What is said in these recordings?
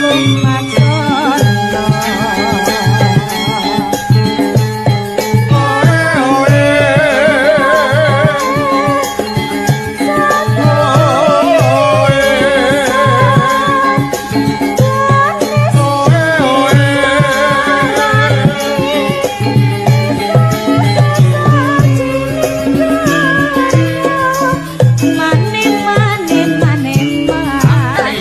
Lumaksana. Mane mane mane mane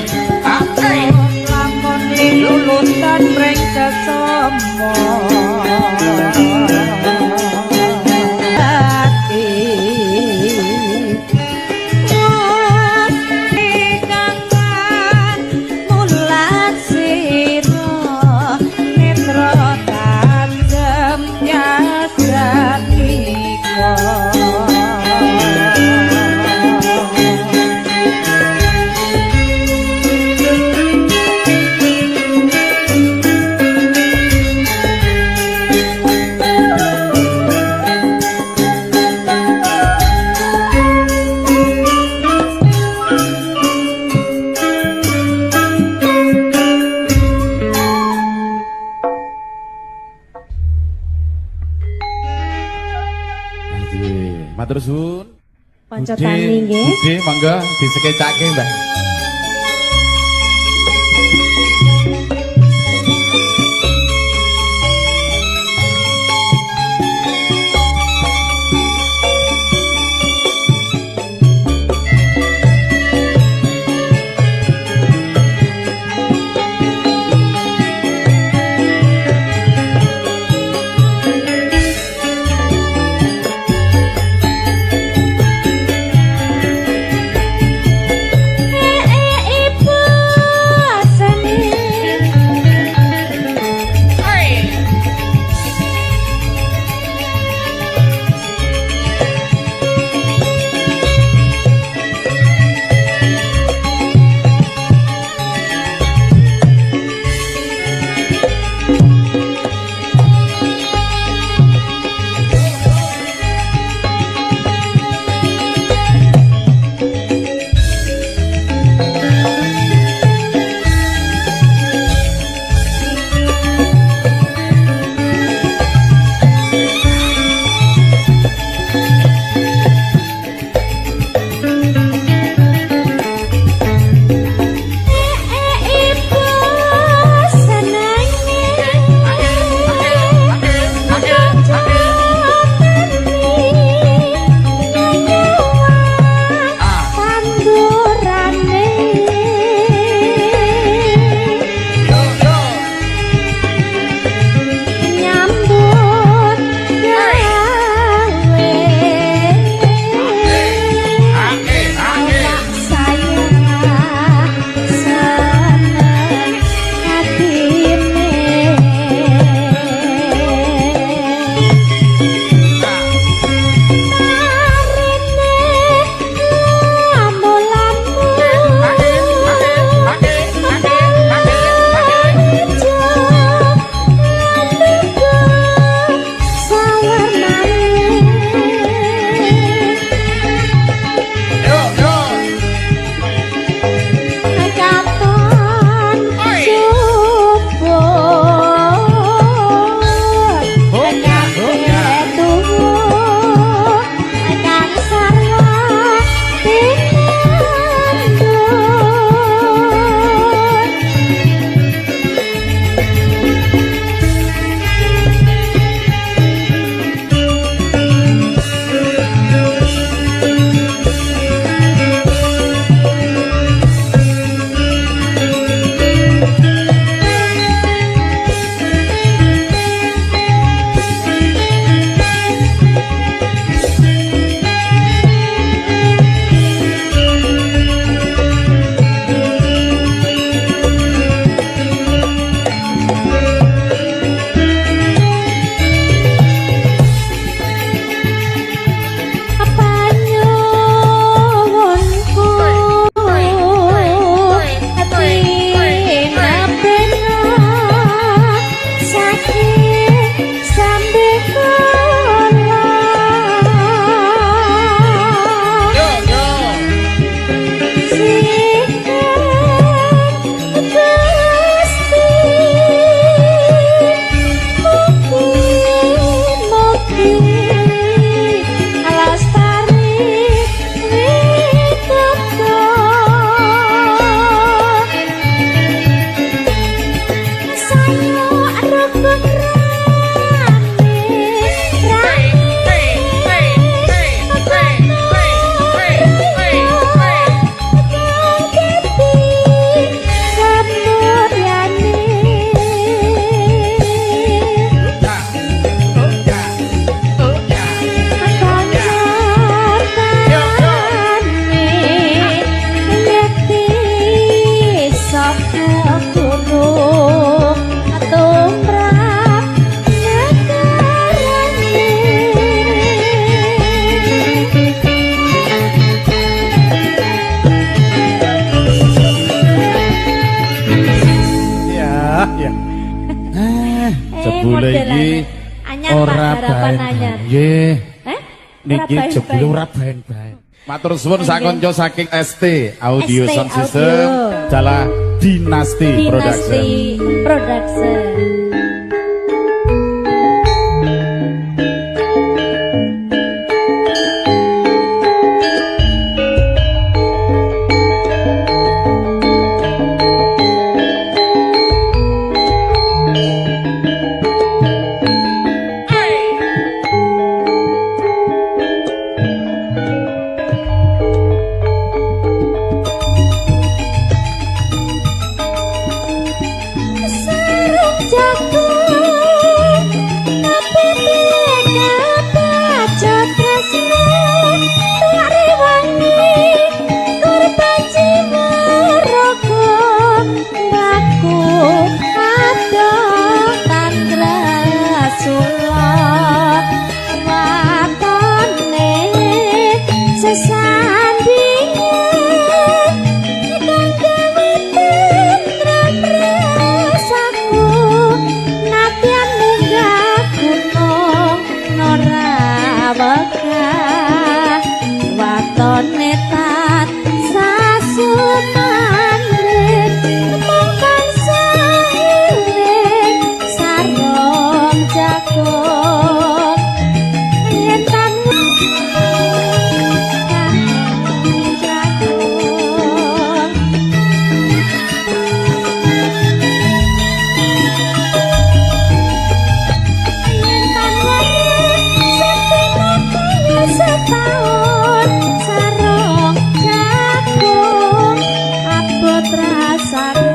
lamun lulutan mring sesama ati kangen mulat sira netra tajem yasatika. Nggih, matur suwun. Kanca Bude, tani nggih. Bude monggo disekecake, Mbah. Ing Ya. Eh, jebule iki anyar Pak, ora harapan baen. Anyar. Nggih. Eh? Niki Ora jebule baen-baen. Ora baen-baen. Matur suwun Nggih. sakonco saking ST Audio ST Sound System Audio. dalah Dinasti Production. Dinasti Production. Sarung jagung kabaca tresno tak rewangi korban jiwa raga mlaku adoh tan grasula watone sesandingan kang gawe tentrem rasaku nadyan munggah gunung ora wegah watone tan sasumandhing mung tansah eling sarung jagung yen tan jagung. Yen tan wae sedina kaya setaun sarung jagung abot rasaku.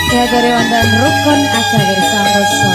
Diaturi wonten rukun agawe santosa.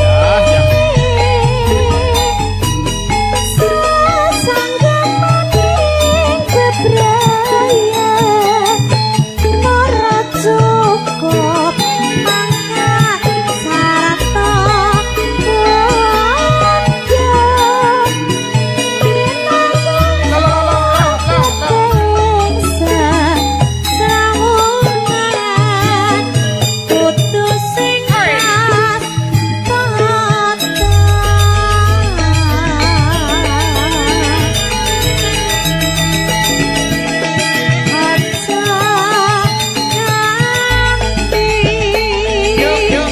Ya, ya. Yo yo.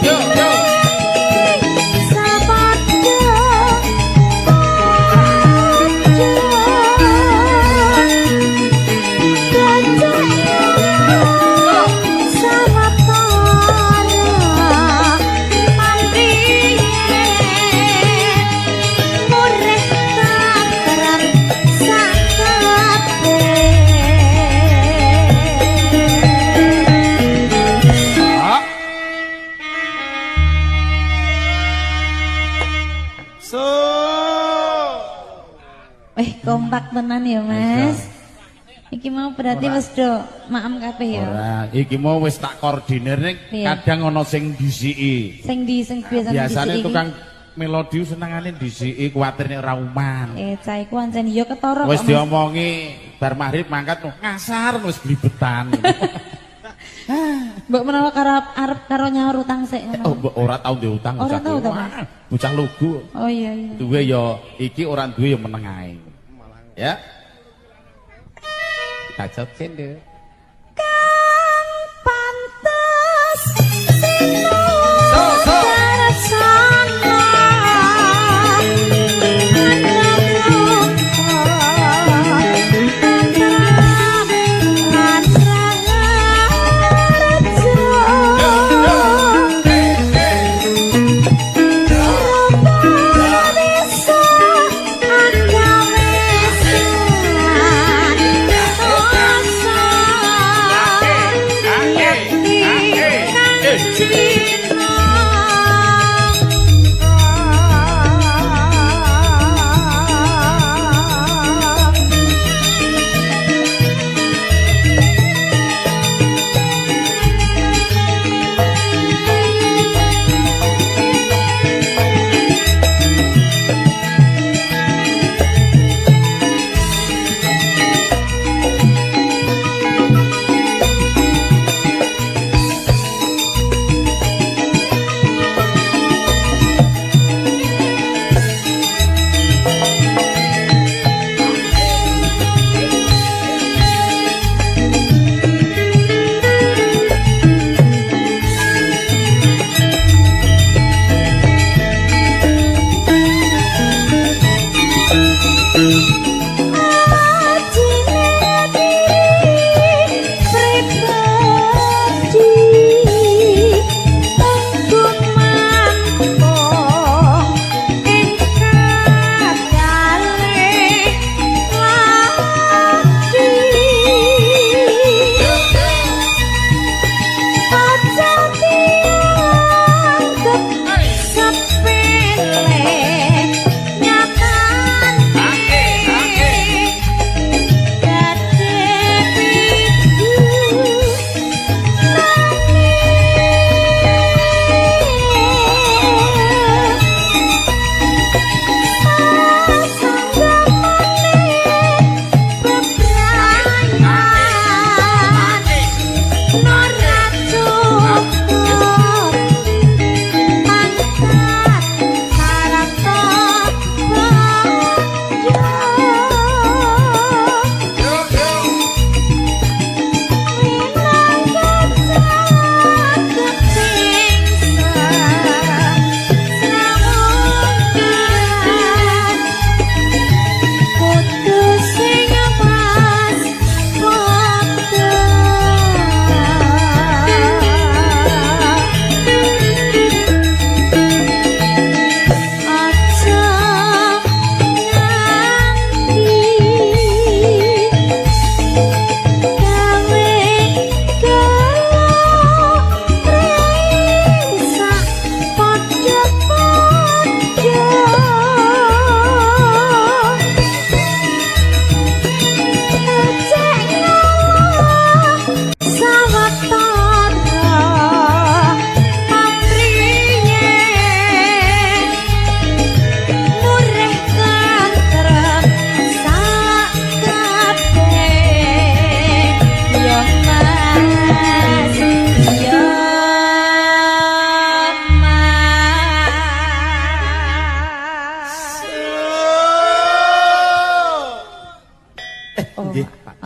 Yo yo. Ah. So. Wih, kompak tenan ya, Mas. Iki mau berarti wis do maem kabeh ya. Ora, iki mau wis tak koordinir ning Iya. kadang ana sing disiki. Sing di sing biasa Biasane disiki iki. tukang melodi senengane dhisiki kuwatir nek ora uman. Cah iku ancen ya ketara kok. Wis diomongi bar maghrib mangkat ngasar wis glibetan. Mbok menawa karo arep karo nyaur utang sik ngono. Oh, mbok ora tau ndek utang bocah. Ora tau ta, Mas. Bocah lugu. Oh iya iya. Duwe ya iki ora duwe ya meneng ae. Ya. Kacau cendol. Kang pantes sino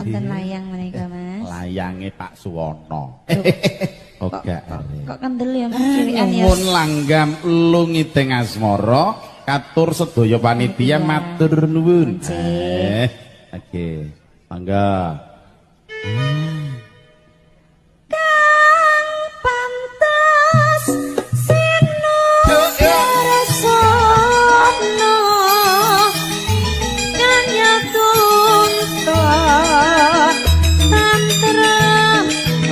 Wonten layang menika, Mas. Layange Pak Suwono. Oke. Kok kendel ya Mas cilikan ya. Nuwun langgam lungiting asmara katur sedaya panitia matur nuwun. Oke. Mangga. Kang pantes sino resana kanya tuntut tentrem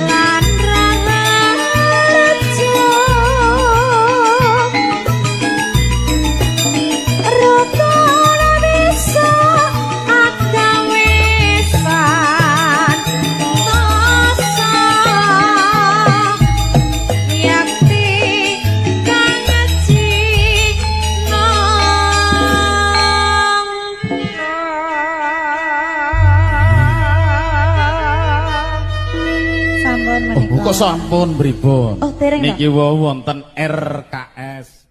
lan raharjo rukun bisa akawisan tosa yakti kang cinangka. Sampun pripun? Oh, dereng. Niki wau wonten RKS.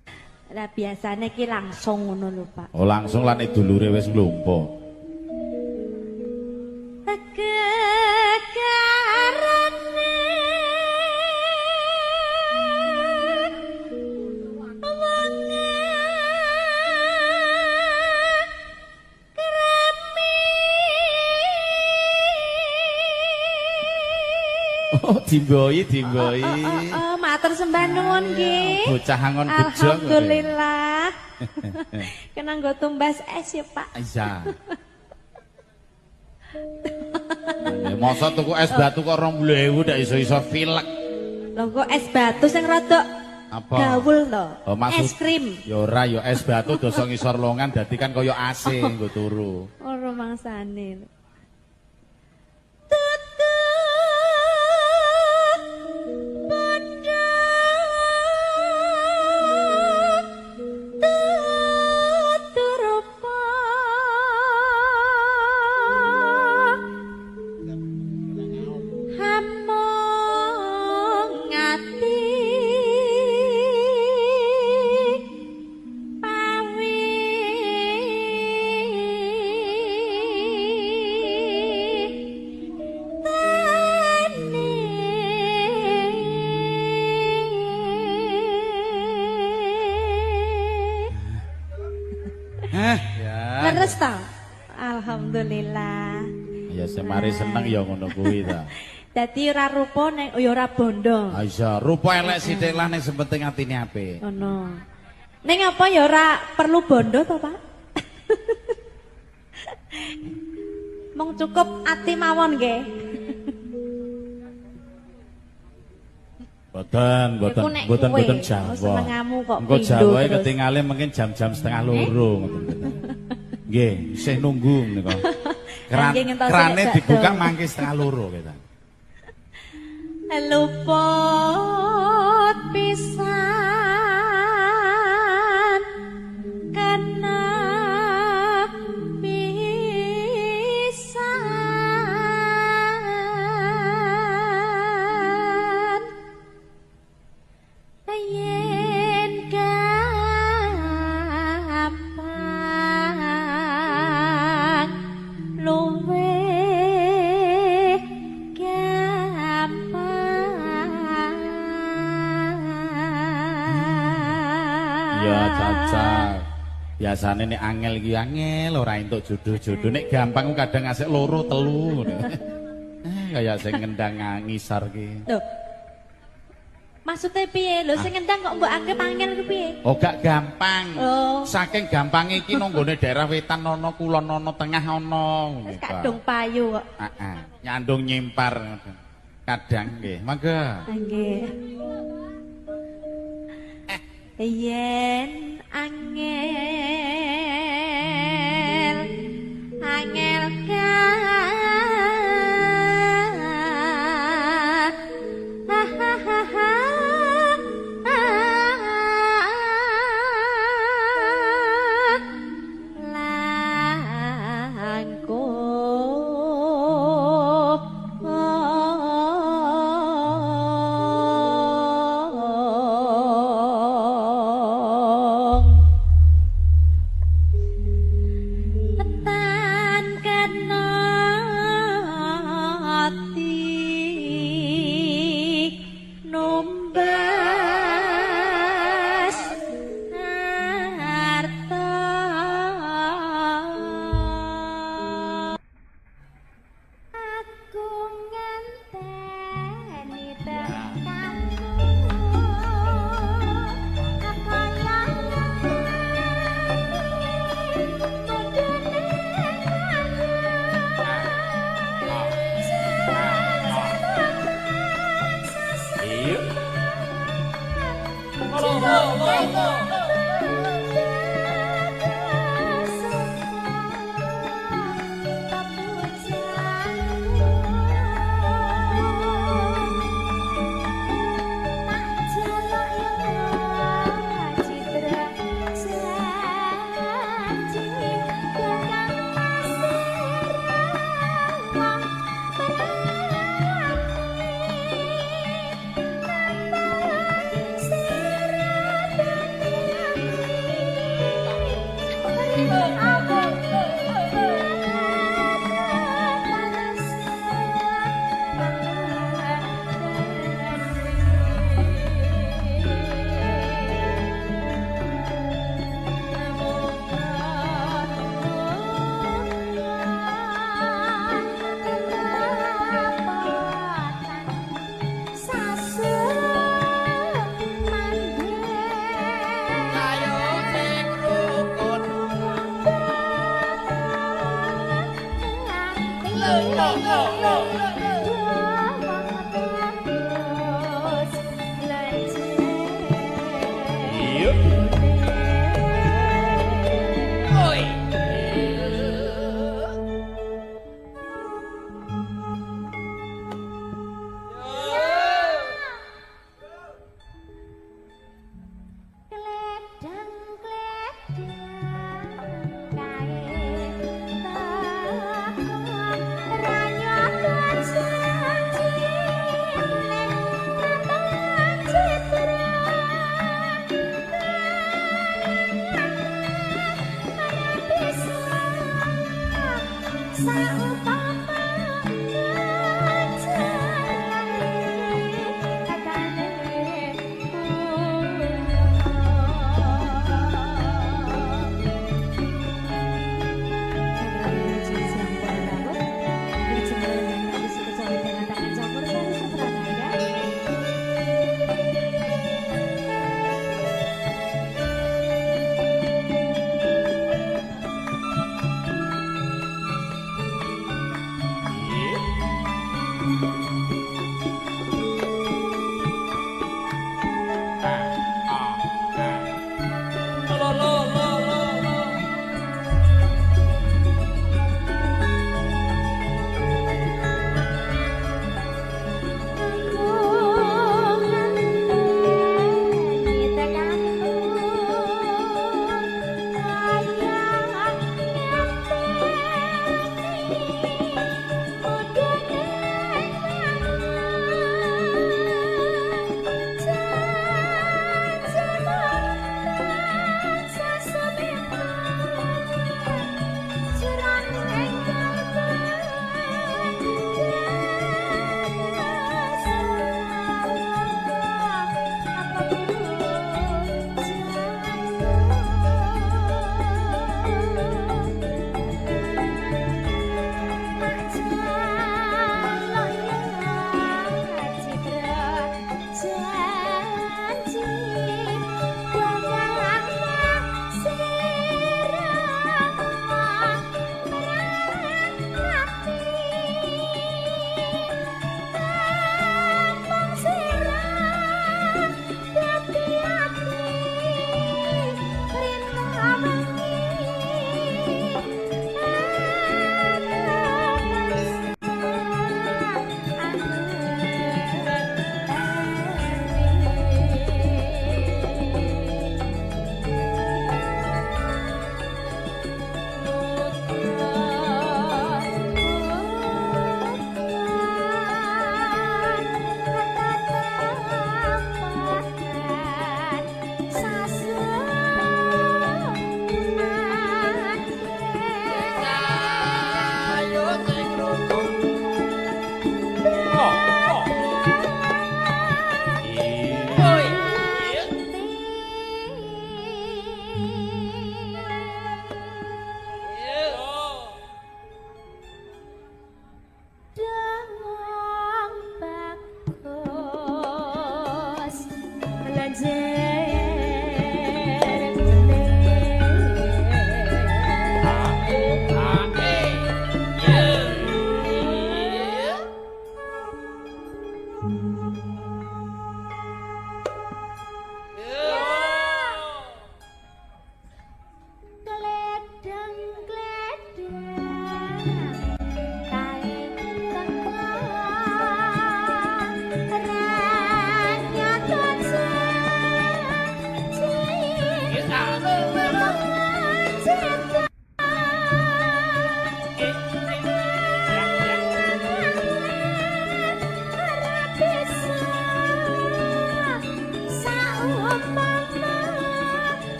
Lah biasane ki langsung ngono lho, Pak. Oh, langsung lan dulure wis nglumpuk. Oh, dimboi, dimboi. Oh, matur sembah nuwun nggih. Bocah angon bejo. Alhamdulillah. Kena nggo tumbas es ya, Pak. Iya. Masa tuku es batu kok 20.000 ndak iso-iso filek. Lho kok es batu sing rada apa? Gaul to. Oh, es krim. Ya ora ya es batu dosa ngisor longan dadi kan kaya AC nggo turu. Ora mangsane. Leres ta? Alhamdulillah. Ya semari seneng ya ngono kuwi ta. Dadi ora rupa ning ya ora bondo. Ha iya, rupa elek sithik lah ning sing penting atine apik. Ngono. Ning apa ya ora perlu bondo to, Pak? Mung cukup ati mawon nggih. Boten, boten, boten, boten Jawa. Senengamu kok engko Jawa ketingale mungkin jam-jam 1:30 ngoten. Nggih, isih nunggu menika. Krane dibuka mangke 1:30 kita. Luput pisan kena pisan yen gampang luwih gampang. Ya cacak. Biasane nek angel iki angel ora entuk jodoh-jodoh. Nek gampang kadang ngasih loro telu ngono. Kaya sing ngendang ngisor ki. Lho. Maksudnya piye? Lho sing ngendang kok mbok anggap angel ku piye? Oh gak gampang. Oh. Saking gampange iki nang nggone daerah wetan ana, kulon ana, tengah ana ngono. Wis kadung payu kok. Heeh. Nyandung nyimpar ngoten. Kadang nggih. Mangga. Nggih. Yen angel angel langkung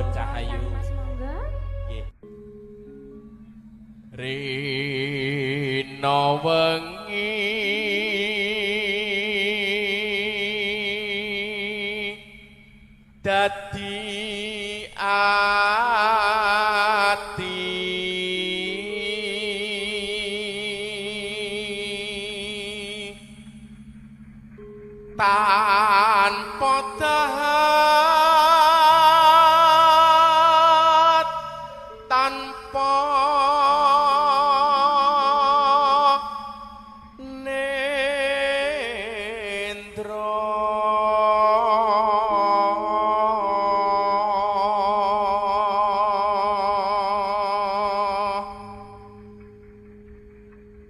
Nuwun Cahayu. Mas monggo. Nggih. Rina wengi dadi ati tanpa dahat tanpa nendra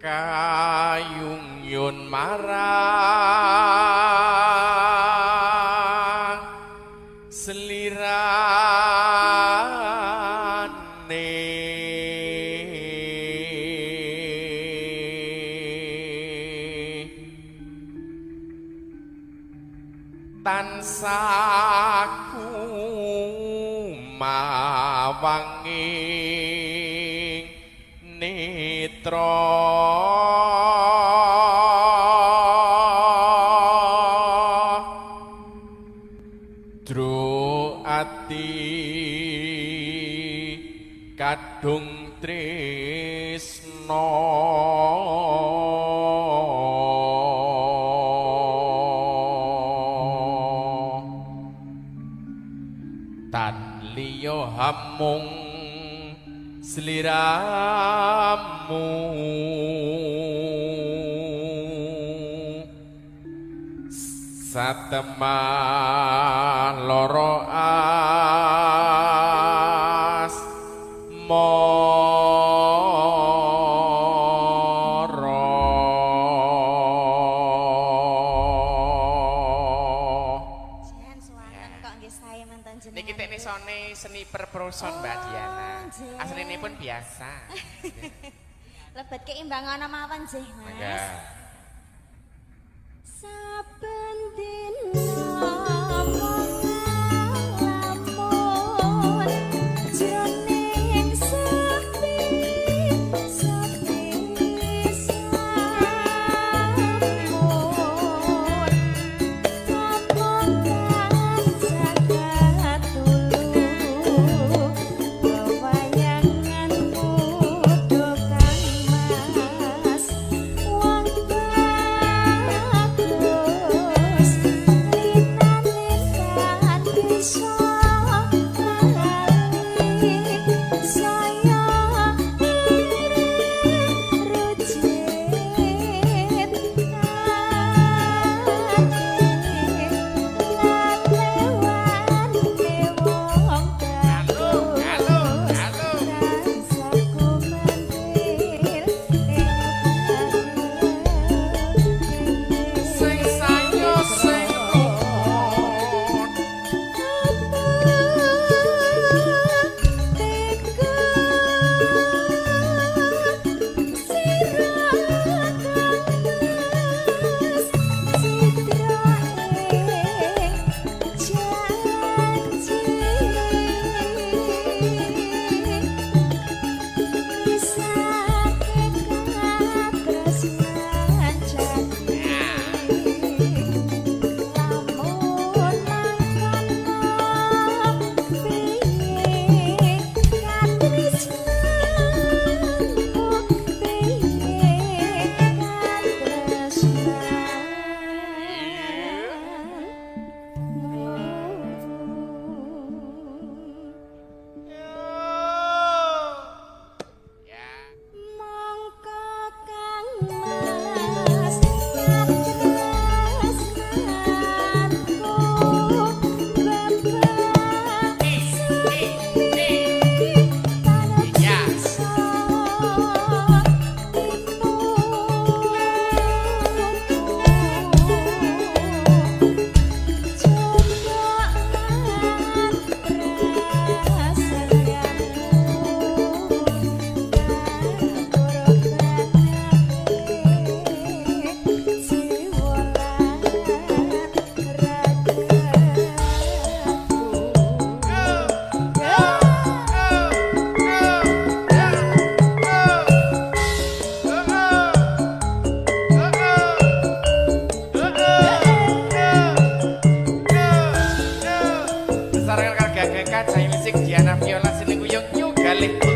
kayung yun marang selirane tansah kumawanging netra jro ati kadung tresna tan liya hamung sliramu satemah loro as mara. Jan suwanten kok nggih sae menten jenengan. Niki teknisone seni perproson Mbak Diana. Nggih. Asline pun biasa. Lebet keimbangan mawon nggih, Mas. Mangga. Saben dina nglamun jroning sepi sepi sampun kapongan jagat tulu wewayangan padha kang Mas wong bagus linan bisa lali saya rucit kaki lan lewane wong Halo, halo, bagus halo. rasaku mantil Sing sayo sing rukun. Sesarengan karo gagak Cahaya Musik Diana Viola Seneng Guyung New Galih.